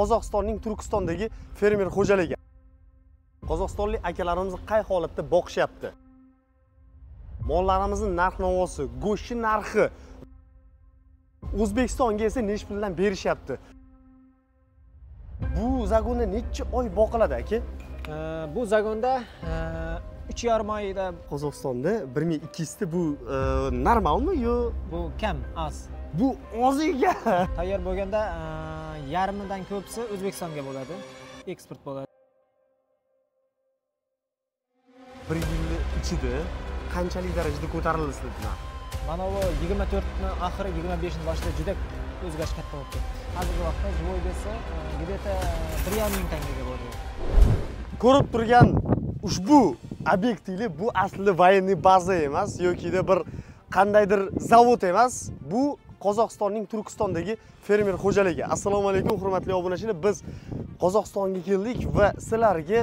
Qozog'istonning Turkistondagi fermer xo'jaligi. Qozog'istonlik akalarimizni qay holatda boqishyapti? Mollarimizning narx-navosi, go'shti narxi, O'zbekistonga esa necha puldan berishyapti? Bu zagonda necha oy boqiladi aka? Bu zagonda 3,5 oyda. Qozog'istonda 1200 ta bu normalmi yo? Bu kam, oz. Bu oz ekan. Tayyor bo'lganda yarmidan ko'pisi O'zbekistonga bo'ladi, eksport bo'ladi. Bir yil ichida qanchalik darajada ko'tarildi sizlar? Mana bu 24 ni oxiri 25 ni boshida juda o'zgarish katta bo'lib ketdi. Hozirgi vaqtda живой desa где-то 1,5 ming tangaga bo'ldi. Ko'rib turgan ushbu obyektinglar bu aslida военный baza emas yokida bir qandaydir zavod emas. Bu Qozog'istonning Turkistondagi fermer xo'jaligi. Assalomu alaykum hurmatli obunachilar. Biz Qozog'istonga keldik va sizlarga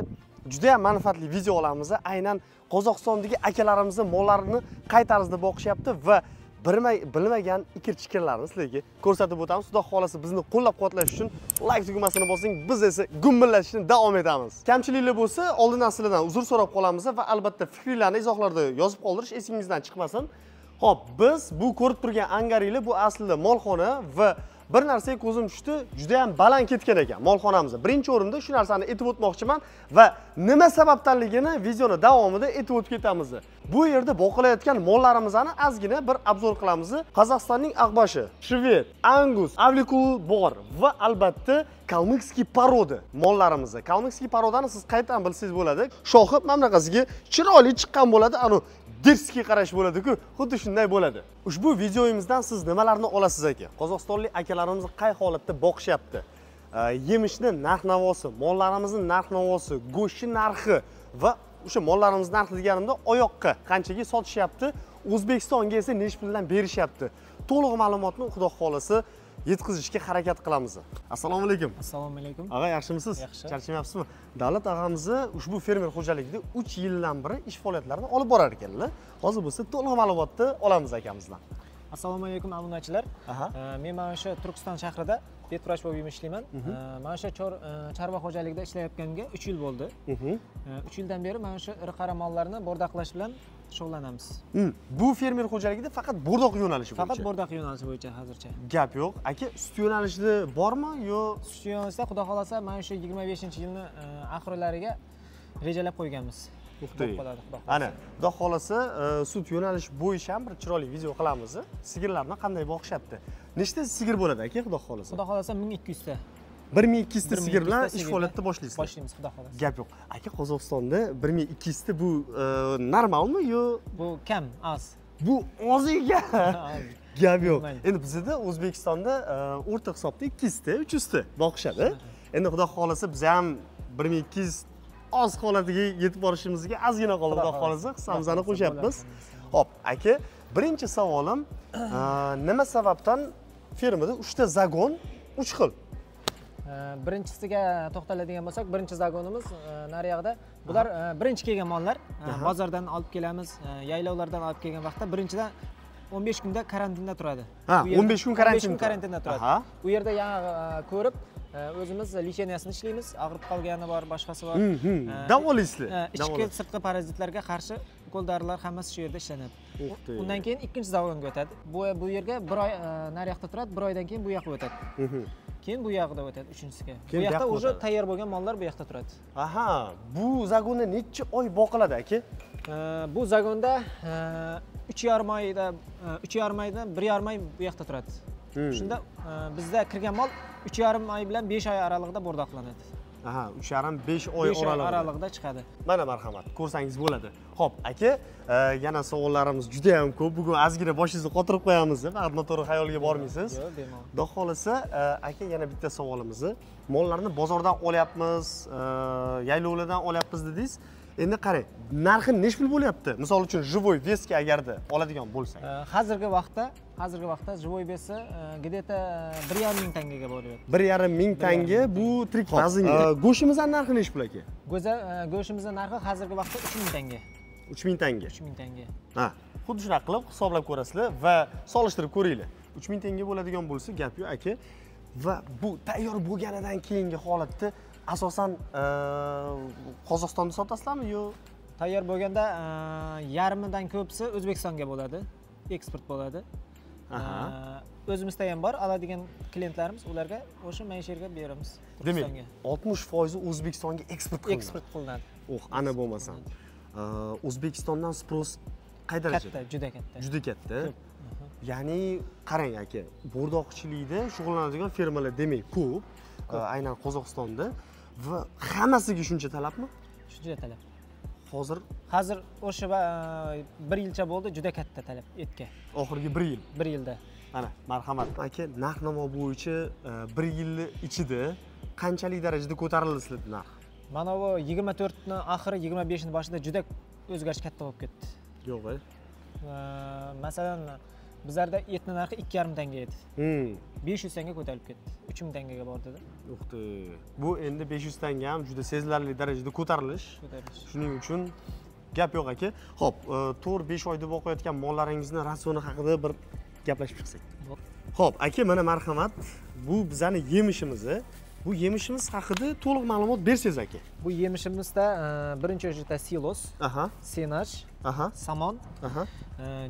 juda ham manfaatli video olamiz. Aynan Qozog'istondagi akalarimizni mollarini qay tarzda boqishyapti va bilmagan ikir-chikirlarni sizlarga ko'rsatib o'tamiz. Xudo xolasa bizni qo'llab-quvvatlash uchun like tugmasini bosing. Biz esa gumbillashishni davom etamiz. Kamchiliklar bo'lsa, oldindan sizlardan uzr so'rab qolamiz va albatta fikringizni izohlarda yozib qoldirish esingizdan chiqmasin. Xo'p, biz bu ko'rib turgan angaringlar bu aslida molxona va bir narsaga ko'zim tushdi, juda ham baland ketgan ekan molxonamiz. Birinchi o'rinda shu narsani aytib o'tmoqchiman va nima sababdanligini videoni davomida aytib o'tib ketamiz. Bu yerda boqilayotgan mollarimizni ozgina bir obzor qilamiz. Qozog'istonning aqboshi, shved, angus, avlikul bor va albatta kalmikskiy poroda mollarimiz. Kalmikskiy porodani siz qayerdan bilsangiz bo'ladi? Shoxi mana bunaqasiga chiroyli chiqqan bo'ladi, anu derskiy qarash bo'ladi-ku, xuddi shunday bo'ladi. Ushbu videoyimizdan siz nimalarni olasiz aka? Qozog'istonlik akalarimiz qay holatda boqishyapti? Yemishni narx-navosi, mollarimizning narx-navosi, go'shti narxi va o'sha mollarimiz narxi deganimda oyoqqa qanchaga sotishyapti, O'zbekistonga esa necha puldan berishyapti? To'liq ma'lumotni Xudo xolasa yetkazishga harakat qilamiz. Assalomu alaykum. Assalomu alaykum. Ag'a, yaxshimisiz? Yaxshi. Charchamayapsizmi? Davlat ag'amizni ushbu fermer xo'jaligida 3 yildan beri ish faoliyatlarini olib borar ekanlar. Hozir bo'lsa to'liq ma'lumotni olamiz akamizdan. Assalomu alaykum obunachilar. Men mana shu Turkiston shahrida vet vrach bo'lib ishlayman. Mana shu chorva xo'jaligida ishlayotganimga 3 yil bo'ldi. 3 yildan beri mana shu iri qora mollarni bo'rdaqlash bilan shug'ullanamiz. Bu fermer xo'jaligida faqat bo'rdoq yo'nalishi bo'yicha. Faqat bo'rdoq yo'nalishi bo'yicha hozircha. Gap yo'q. Aka, sut yo'nalishida bormi yo sut yo'nalishida Xudo xolasa mana shu 25-yilni oxirlariga rejalab qo'yganmiz. Ana, Xudo xolasa sut yo'nalishi bo'yicha ham bir chiroyli video qilamiz. Sigirlarni qanday boqishyapti? Nechta sigir bo'ladi aka, Xudo xolasa? Xudo xolasa 1200 ta. 1200 ta sigir bilan ish faoliyatni boshlaysiz. Boshlaymiz, Xudo xolasa. Gap yo'q. Aka, Qozog'istonda 1200 ta bu normalmi yo? Bu kam, oz. Bu oz ekan. Gap yo'q. Endi bizda O'zbekistonda o'rta hisobda 200 ta, 300 ta boqishadi. Endi Xudo xolasa biz ham 1200 oz holatiga yetib borishimizga ozgina qoldi, Xudo xolasa hissamizni qo'shyapmiz. Xo'p, aka, birinchi savolim, nima sababdan fermada 3 ta zagon 3 xil? Birinchisiga to'xtaladigan bo'lsak, birinchi zagonimiz nariyog'ida. Bular birinchi kelgan mollar, bozordan olib kelamiz, yaylovlardan olib kelgan vaqtda birinchidan 15 kunda karantinda turadi. Ha, 15 kun karantinda turadi. U yerda yana ko'rib o'zimiz lechениясini ishlaymiz. Og'rib qolgani bor, boshqasi bor. Davolaysizlar. Ichki sirtqi parazitlarga qarshi ukol dorilar hammasi shu yerda ishlanadi. Undan keyin ikkinchi zagonga o'tadi. Bu yerga bir oy nariyoqda turadi, bir oydan keyin bu yoqqa o'tadi. Keyin bu yoqda o'tadi uchinchisiga. Bu yoqda уже tayyor bo'lgan mollar bu yoqda turadi. Aha, bu zagonda necha oy boqiladi aka? Bu zagonda 3,5 oyda, 3,5 oydan 1,5 oy bu yoqda turadi. Shunda bizda kirgan mol 3,5 oy bilan 5 oy oralig'ida bo'rdoqlanadi. Aha, 3,5-5 oy oralig'ida chiqadi. Mana marhamat, ko'rsangiz bo'ladi. Xo'p, aka, yana savollarimiz juda ham ko'p. Bugun ozgina boshingizni qotirib qo'yamiz, faqat noto'g'ri xayolga bormaysiz. Yo'q, bemalol. Xudo xolasa, aka, yana bitta savolimiz. Mollarni bozordan olyapmiz, yaylovlardan olyapmiz dedingiz. Endi qarang, narxi nech pul bo'lyapti? Misol uchun живой весga agarda oladigan bo'lsak. Hozirgi vaqtda живой вesi где-то 1,5 ming tangaga bo'lyapti. 1,5 ming tanga bu tirik vaznga. Go'shtimizning narxi nech pul aka? Go'shtimizning narxi hozirgi vaqtda 3000 tanga. 3000 tanga. 3000 tanga. Ha, xuddi shunaqa qilib hisoblab ko'rasizlar va solishtirib ko'ringlar. 3000 tanga bo'ladigan bo'lsa, gap yo'q aka. Va bu tayyor bo'lganidan keyingi holatda asosan Qozog'istonda sotasizlarmi yo? Tayyor bo'lganda yarmidan ko'pisi O'zbekistonga bo'ladi, eksport bo'ladi. O'zimizda ham bor, oladigan klientlarimiz, ularga o'sha mana shu yerga beramiz. Demak, 60% O'zbekistonga eksport qilinadi. Eksport qilinadi. Oh, ana bo'lmasam. O'zbekistondan sпрос qay darajada? Katta, juda katta. Juda katta. Ya'ni qarang aka, bo'rdoqchilikda shug'ullanadigan firmalar demak ko'p, aynan Qozog'istonda va hammasiga shuncha talabmi? Shuncha talab. Hozir o'sha bir yilcha bo'ldi, juda katta talab etga. Oxirgi bir yil. Bir yilda. Ana, marhamat. Aka, narx-navo bo'yicha bir yil ichida qanchalik darajada ko'tarildi sizlar narx? Mana bu 24 ni oxiri, 25 ni boshida juda o'zgarish katta bo'lib ketdi. Yo'q, masalan, bizlarda etni narxi 2,5 tanga edi. 500 tanga ko'tarilib ketdi. 3000 tangaga bordi-da. Uxti. Bu endi 500 tanga ham juda sezilarli darajada ko'tarilish. Shuning uchun gap yo'q aka. Xo'p, 4-5 oyda boqayotgan mollaringizni ratsioni haqida bir gaplashib chiqsak. Xo'p, aka, mana marhamat. Bu bizning yemishimiz. Bu yemishimiz haqida to'liq ma'lumot bersangiz aka. Bu yemishimizda birinchi o'rinda silos, senaj, samon,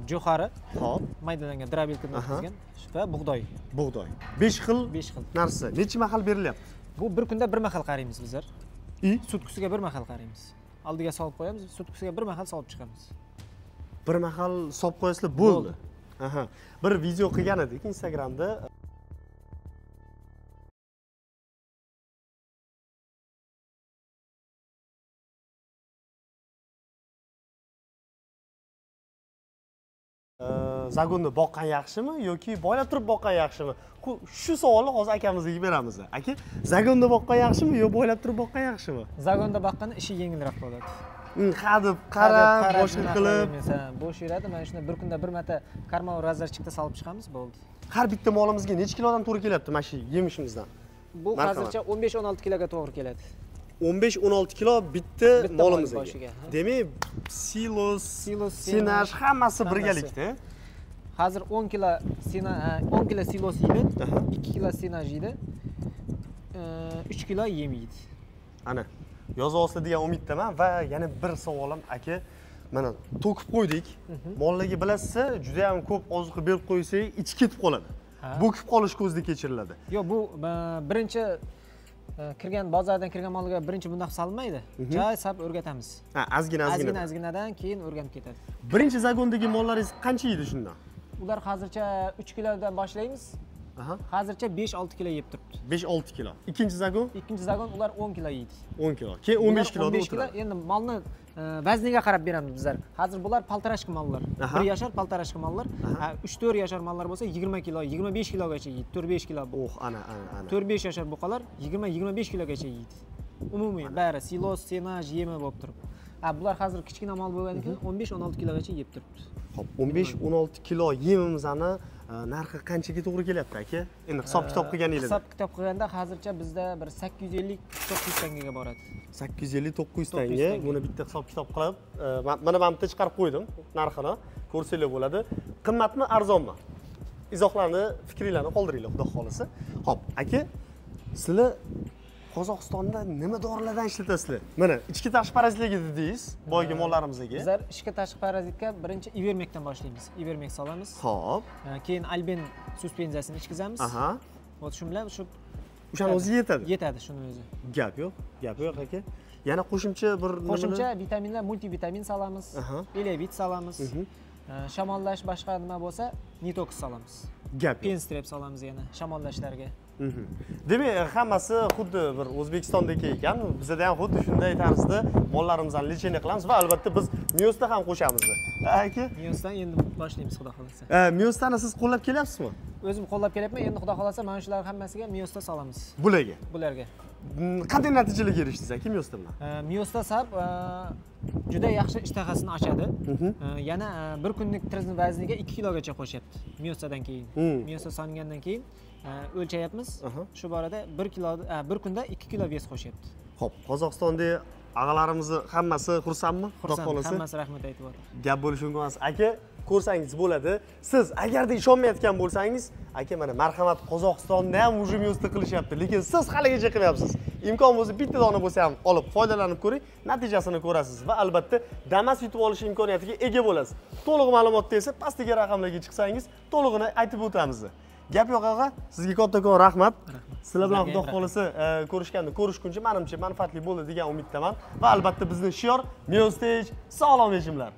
jo'xori, xo'p, maydalangan drabilkadan o'tkazgan va bug'doy. Bug'doy. 5 xil narsa. Necha mahal berilyapti? Bu bir kunda bir mahal qaraymiz bizlar. Sutkasiga bir mahal qaraymiz. Oldiga solib qo'yamiz, sutkasiga bir mahal solib chiqamiz. Bir mahal solib qo'yasizlar, bo'ldi. Bir video qilgan edik Instagramda. Zagonda boqqan yaxshimi yoki boylab turib boqqan yaxshimi? Shu savolni hozir akamizga beramiz. Aka, zagonda boqqan yaxshimi yo boylab turib boqqan yaxshimi? Zagonda boqqan ishi yengilroq bo'ladi. Ha deb qarab, boshqa qilib, bo'sh yuradi. Mana shunda bir kunda bir marta karmov razarchikda solib chiqamiz, bo'ldi. Har bitta molimizga necha kilodan to'g'ri kelyapti mana shu yemishimizdan? Bu hozircha 15-16 kiloga to'g'ri keladi. 15-16 kilo bitta molimizga. Demak, silos, senaj hammasi birgalikda. Hozir 10 kilo 10 kilo silos yeydi, 2 kilo senaj yeydi, 3 kilo yem yeydi. Ana, yozib olsa degan umiddaman va yana bir savolim aka, mana to'kib qo'ydik. Mollarga bilasiz, juda ham ko'p oziqa berib qo'ysak, ichi ketib qoladi. Bo'kib qolish ko'zda kechiriladi. Yo'q, bu birinchi kirgan bozordan kirgan molga birinchi bundoq solinmaydi. Joy sap o'rgatamiz. Ha, ozgina ozgina. Ozginadan keyin o'rganib ketadi. Birinchi zagondagi mollaringiz qancha yeydi shundan? Ular hozircha 3 kilodan boshlaymiz. Hozircha 5-6 kilo yeb turibdi. 5-6 kilo. Ikkinchi zagon? Ikkinchi zagon ular 10 kilo yeydi. 10 kilo. Keyin 15 kiloda o'tiradi. Endi molni vazniga qarab beramiz bizlar. Hozir bular paltarashka mollar. 1 yashar paltarashka mollar. 3-4 yashar mollar bo'lsa 20 kilo, 25 kilogacha yeydi. 4-5 kilo. Oh, ana, ana, ana. 4-5 yashar buqalar 20-25 kilogacha yeydi. Umumiy bari silos, senaj, yemi bo'lib turib. Bular hozir kichkina mol bo'lgandan keyin 15-16 kilogacha yeb turibdi. Xo'p, 15-16 kilo yemimizni narxi qanchaga to'g'ri kelyapti aka? Endi hisob-kitob qilganingizda. Hisob-kitob qilganda hozircha bizda bir 850-900 tangaga boradi. 850-900 tanga. Buni bitta hisob-kitob qilib, mana men bitta chiqarib qo'ydim narxini, ko'rsanglar bo'ladi. Qimmatmi, arzonmi? Izohlarni, fikringlarni qoldiringlar, xudo xolasa. Xo'p, aka, sizlar Qozog'istonda nima dorilardan ishlatasizlar? Mana ichki tashqi parazitlarga dedingiz, boyagi mollarimizga. Bizlar ichki tashqi parazitga birinchi ivermekdan boshlaymiz. Ivermek solamiz. Xo'p. Keyin alben suspenziyasini ichkizamiz. Aha. Hozir shu bilan shu o'shani o'zi yetadi. Yetadi shuni o'zi. Gap yo'q, gap yo'q aka. Yana qo'shimcha bir qo'shimcha vitaminlar, multivitamin solamiz, elevit solamiz. Shamollash boshqa nima bo'lsa, nitoks solamiz. Gap yo'q. Penstrep solamiz yana shamollashlarga. Demak, hammasi xuddi bir O'zbekistondagi ekan. Bizda ham xuddi shunday tarzda mollarimizni lecheniya qilamiz va albatta biz Miosda ham qo'shamiz. Aka, Miosdan endi boshlaymiz xudo xolasa. Miosdani siz qo'llab kelyapsizmi? O'zim qo'llab kelyapman. Endi xudo xolasa mana shular hammasiga Miosda solamiz. Bularga. Bularga. Qanday natijalarga erishdingiz aka Miosda bilan? Miosda sab juda yaxshi ishtahasini ochadi. Yana bir kunlik tirizni vazniga 2 kilogacha qo'shyapti Miosdadan keyin. Miosda solingandan keyin o'lchayapmiz. Shu borada 1 kilo, bir kunda 2 kilo vес qo'shyapti. Xo'p, Qozog'istonda ag'alarimizni hammasi xursandmi? Xudo xolasa. Hammasi rahmat aytyapti. Gap bo'lishi mumkin emas. Aka, ko'rsangiz bo'ladi. Siz agarda ishonmayotgan bo'lsangiz, Aka, mana marhamat, Qozog'istonda ham уже Miosda qilishyapti, lekin siz haligacha qilmayapsiz. Imkon bo'lsa bitta dona bo'lsa ham olib foydalanib ko'ring, natijasini ko'rasiz va albatta Damas yutib olish imkoniyatiga ega bo'lasiz. To'liq ma'lumotda esa pastdagi raqamlarga chiqsangiz, to'lig'ini aytib o'tamiz. Gap yo'q og'a, sizga kattakon rahmat. Sizlar bilan xudo xolasa ko'rishganda ko'rishguncha menimcha manfaatli bo'ldi degan umiddaman va albatta bizning shior Miostage sog'lom yechimlar.